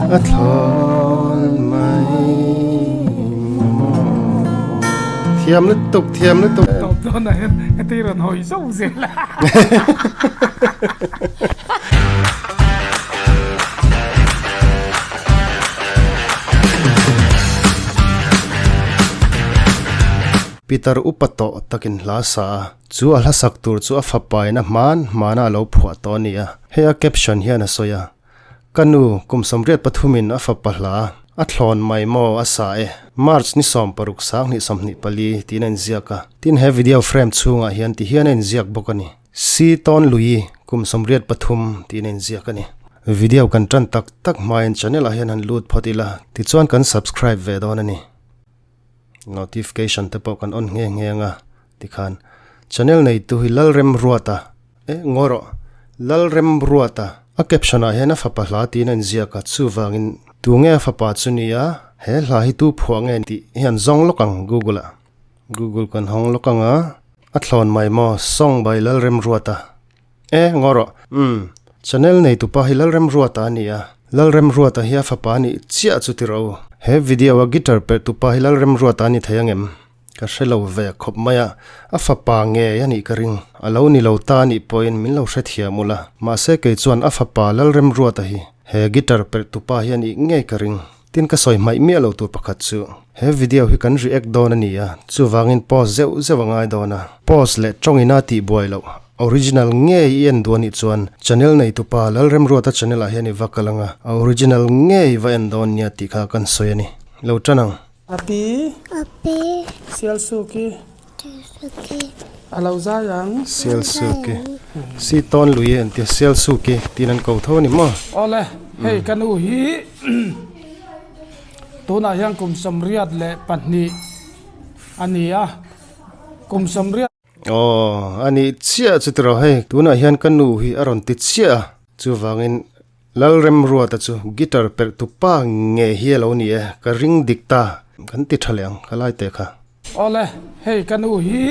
A thlawn mai maw. Thiam lutuk, thiam lutuk. Tawp dawnah hian heti rawn hawi zauh zel a. Peter upa tawh takin hla sa a, chu a hla sak tur chu a fapain a hman hmana a lo phuah tawh a ni a. Hei a caption hian a sawi a, Ka nu, kum 83 in a fapa hla a thlawn mai maw a sa e, March ni 16 2024 tiin a inziak a. Tin he video frame chhungah hian ti hian a inziak bawk a ni. Si Tawn Lui, kum 83 tiin a inziak a ni. Video kan tan tak tak hmain channel ah hian han lut phawt ila, tichuan kan subscribe ve dawn a ni. Notification te pawh kan on nghe nghe anga tikhan channel neitu hi Lalremruata e ngawi rawh Lalremruata a caption ah hian a fapa hla tiin a inziak a chuvangin tunge a fapa chu nia he hla hi tu phuah nge tih hi an zawng lawk ang google ah google kan hawng lawk anga a thlawn mai maw song by Lalremruata e ngawi rawh umm channel neitu pa hi Lalremruata a ni a Lalremruata hi a fapa a nih chiah chu ti rawh u he video a guitar perh tu pa hi Lalremruata a ni thei angem Ka hre lo ve khawp mai a, a fapa ngei a nih ka ring. A lo ni lo ta a nih pawhin min lo hrethiam ula. Mahse kei chuan a fapa Lalremruata hi he guitar perh tupa hi a nih ngei ka ring. Tin ka sawi hmaih miah lo tur pakhat chu he video hi kan react dawn a ni a, chuvangin pause zeuh zeuh a ngai dawn a. Pause leh tawngina tih buai loh, original ngei i en duh a nih chuan channel nei tupa Lalremruata channel ah hian i va kal ang a, a original ngei va en dawn nia tih kha kan sawi a ni. Lo tan ang. Api. Api. Sialsuki. Sialsuki. A lo zai ang. Sialsuki. Si tawn lui an tia Sialsuki tiin an ko tho a ni maw? Awle, hei ka nu hi tunah hian kum 82 a ni a, kum 80. Aw, a nih chiah chu tiraw hei, tunah hian ka nu hi a rawn ti chiah a, chuvangin Lalremruata chu guitar perh tu pa nge hi a lo ni e, ka ring dik ta, kan ti tha leh ang ka lai te kha. Awle, hei ka nu hi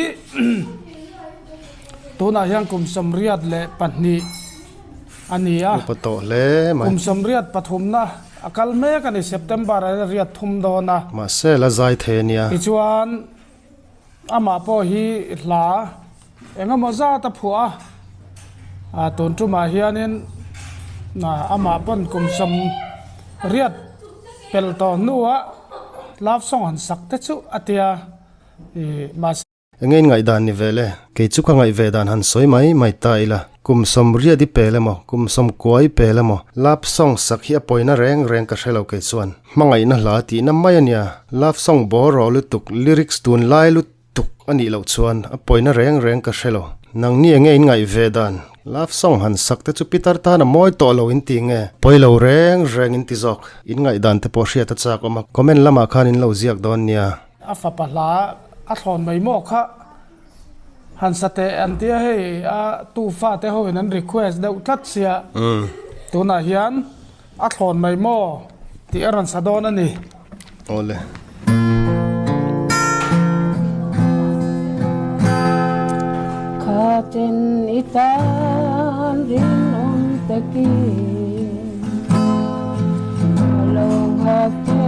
tunah hian kum 82 a ni a. Upa tawh hle mai. Kum 83 na a kal mek a ni, September ah hian riat thum dawn a. Mahse la zai thei a nia. Tichuan amah pawh hi hla Engemaw zat a phuah a, tun tumah hianin amah pawn kum 80 pel tawh hnuah love song han sak te chu a tia ih mahse. Enge in ngaihdan ni ve le? Kei chu ka ngaih ve dan han sawi mai mai ta ila, kum 80 i pel emaw, kum 90 i pel emaw, love song sak hi a pawina reng reng ka hre lo kei chuan. Hmangaihna hla tihna mai a nia, love song bawr rawh lutuk, lyrics tunlai lutuk, Tuk a nih loh chuan a pawina reng reng ka hre lo. Nangni enge in ngaih ve dan? Love song han sak te chu Peter tan a mawi tawh lo in ti nge? Pawi lo reng reng in ti zawk. In ngaih dan te pawh hriat a chak awm a, comment lamah khan in lo ziak dawn nia. A fapa hla a thlawn mai maw kha han sa teh an tia hei a tu fa te ho in an request deuh tlat sia tunah hian A thlawn mai maw tih a rawn sa dawn a ni. Awle. Kha chen i tan rinawm takin ka lo nghak che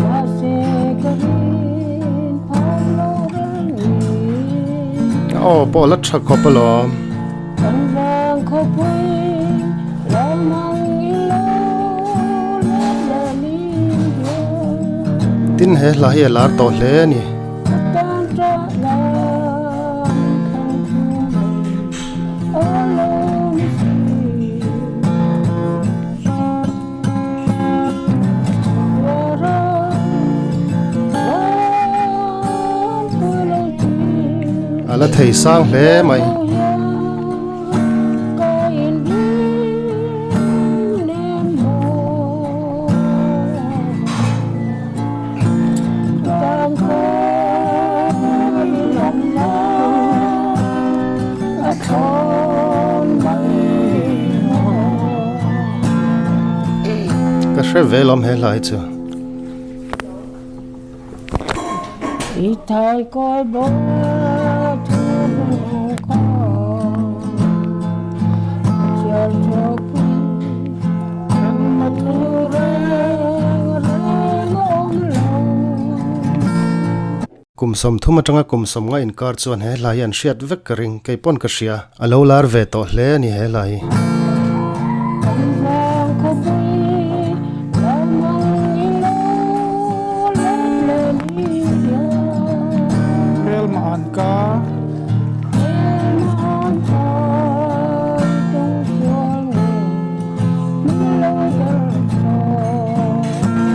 mahse ka rin phak lo reng ni. Aw pawh la tha khawp alawm. Kan vang khawpui ram ang i lo let leh ni hian. Tin he hla hi a lar tawh hle a ni. Ka tan tah lam thlang thu mai a lo ni si. A la thei sang hle mai. Ka hre ve lawm he hla hi chu. Kum 30 atanga kum 50 inkar chuan he hla hi an hriat vek ka ring, kei pawn ka hria, a lo lar ve tawh hle a ni he hla hi.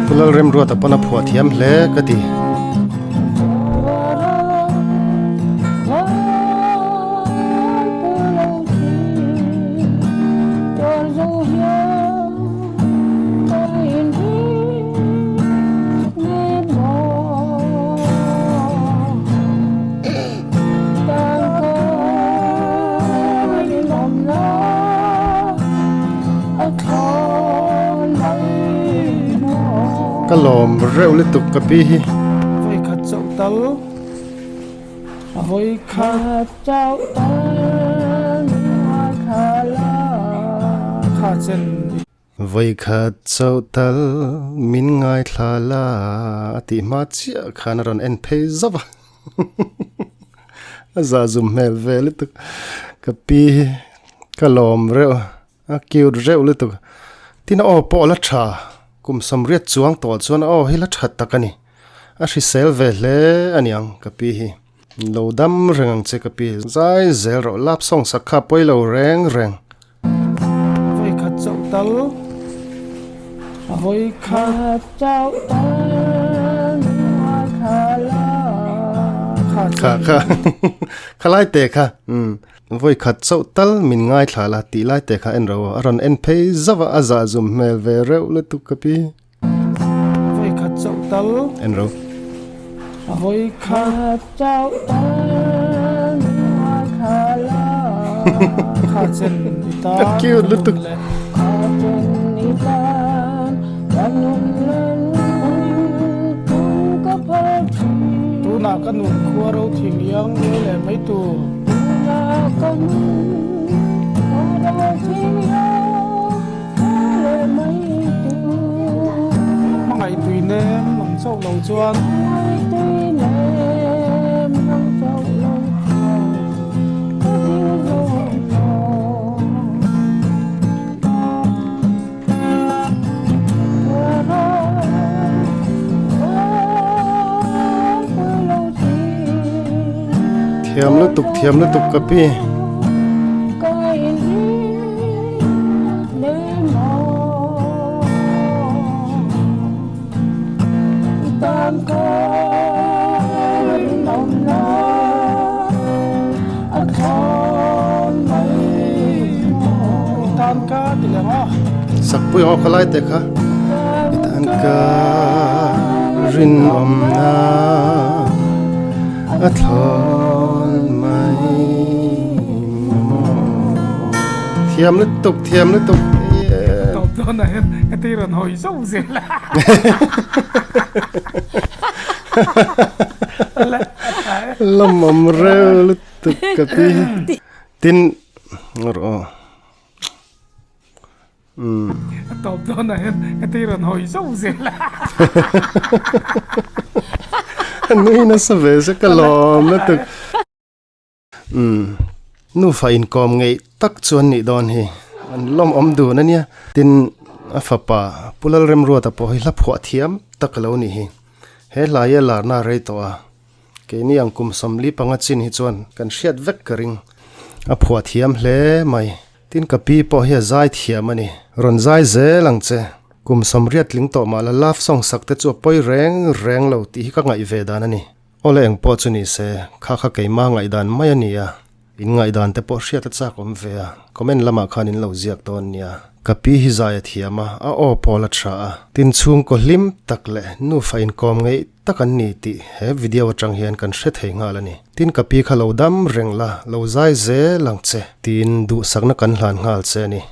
Pu Lalremruata pawn a phuah thiam hle ka ti. Ka lawm reuh lutuk ka pi hi. Vawikhat chauh tal a vawikhat chauh tal kha chen i. Vawikhat chauh tal min ngaithla la a tih hma chiah khan a rawn en phei zauh a. A zah zum hmel ve lutuk. Ka pi hi ka lawm reuh a, a cute reuh lutuk. Tin a aw pawh a la tha, kum 80 chuang tawh chuan a aw hi la tha tak a ni. A hrisel ve hle a niang ka pi hi. Lo dam reng ang che ka pi, zai zel rawh lap sawng sak kha pawi lo reng reng. Vawikhat chauh tal, vawikhat chauh tal Kha kha kha lai te kha umm vawikhat chauh tal min ngaithla la tih lai te kha en ro a rawn en phei zauh a a zah zum hmel ve reuh lutuk ka pi. Vawikhat chauh tal. En ro. Vawikhat chauh tal Kha chen i tan A cute lutuk. Kha chen i tan ka nun ka phal thin. Tunah ka nun khua ro thing iang nge leh mai tur. Tunah ka nun khua ro thing iang. Hmangaih tui nem ang chauh lo chuan. Thiam lutuk thiam lutuk ka pi. Sakpui ang aw kha lai te kha i tan ka rinawmna a thlawn mai maw. Thiam lutuk thiam lutuk Tawp dawn ah hian heti rawn hawi zauh zel a. Lawmawm reuh lutuk ka ti. Tin rawh aw. A tawp dawn ah hian heti rawn hawi zauh zel a. Nui nasa ve se ka lawm lutuk. Umm nufa inkawm ngeih tak chu an nih dawn hi an lawm awm dun a nia. Tin a fapa Pu Lalremruata pawh hi hla phuah thiam tak a lo nih hi. He hla hi a larna a rei tawh a, keini ang kum 45 chin hi chuan kan hriat vek ka ring. A phuah thiam hle mai. Tin ka pi pawh hi a zai thiam a ni. Rawn zai zel ang che. Kum 80 tling tawh mah la love song sak te chu a pawi reng reng lo tih hi ka ngaih ve dan a ni. Awle eng pawh chu ni se, kha kha keima ngaihdan mai a ni a, in ngaihdan te pawh hriat a chak awm ve a, comment lamah khan in lo ziak dawn nia. Ka pi hi zai a thiam a, a aw pawl a tha a, tin chhungkaw hlim tak leh nufa inkawm ngeih tak an ni tih he video atang hian kan hre thei nghal a ni. Tin ka pi kha lo dam reng la, lo zai zel ang che, tiin duhsakna kan hlan nghal che a ni.